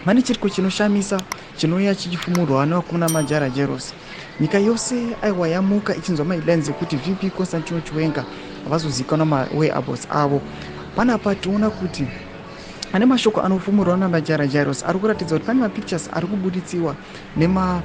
Pane chiriko chinoshamisa chinouya chichifumurwa nevakomana Majara Jeros. Nyika yose aiwa yamuka ichinzwa maheadlines ekuti VP Constantino Chiwenga vazozikanwa mawhereabouts avo. Panapa tinoona kuti ane mashoko anofumurwa naMajara Jairos ari kuratidza kuti pane mapictures ari kubuditsiwa nema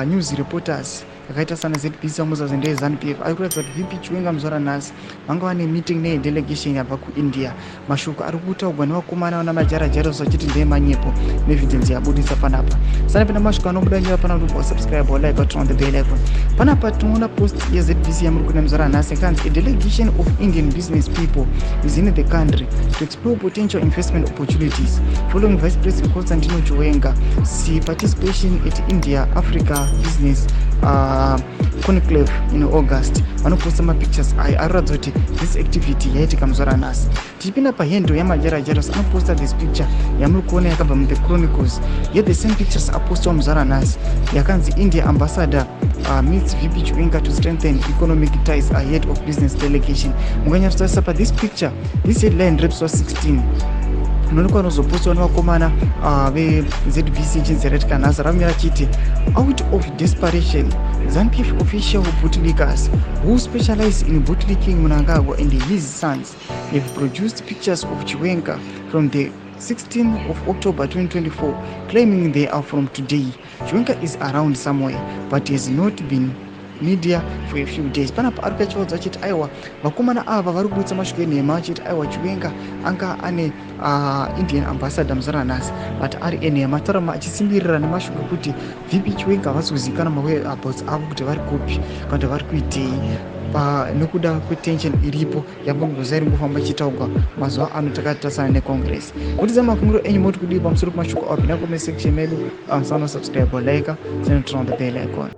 news reporters akaita sana ZBC amuzazi ndeeZANU PF, ari kuratidza kuti VP Chiwenga muzuva ranhasi vanga vane meeting nedelegation yabva kuIndia. Mashoko ari kutaurwa nevakomana vana Majara Jairos vachiti ndeemanyepo neevidence yabudisa panapa. Sanapinda mashoko anobuda nyaya panapa, subscribe, like, turn on the bell icon. Panapa tinoona post yeZBC yamuri kuona muzuva ranhasi yakanzi, "A delegation of Indian business people is in the country to explore potential investment opportunities following Vice President Constantino Chiwenga's participation at India Africa Business Conclave in August." Vanoposta mapictures ayo ari kuratidza kuti this activity yaitika muzuva ranhasi. Tichipinda pahandle yaMajara Jairos, anoposta this picture yamuri kuona yakabva muThe Chronicles, yet the same pictures apostwa muzuva ranhasi yakanzi, "India ambassador meets VP Chiwenga to strengthen economic ties ahead of business delegation." Mukanyatsotarisa pathis picture, this headline reps 16 unoonekwa unozopostwa nevakomana veZBC chinzi raitika nhasi ramira chiti, "Out of desperation, ZANU PF official bootlickers who specialize in bootlicking Mnangagwa and his sons have produced pictures of Chiwenga from the 16th of October 2024, claiming they are from today. Chiwenga is around somewhere but has not been media for a few days." Panapa ari kuyachivaudza achiti aiwa, vakomana ava vari kubudisa mashoko enhema achiti aiwa, Chiwenga anga ane Indian ambassador muzuva ranhasi, but ari enhema. Tarama achisimbirira nemashoko ekuti VP Chiwenga havasi kuzivikanwa mawhereabouts avo, kuti vari kupi kana kuti vari kuitei, nekuda kwetension iripo yambongoza iri kufamba ichitaurwa mazuva ano takatarisana necongress. Mutiudze mafungiro enyu, moti kudii pamusoro pemashoko apo? Pinda comment section medu. Musana subscribe, like, turn on the bell icon.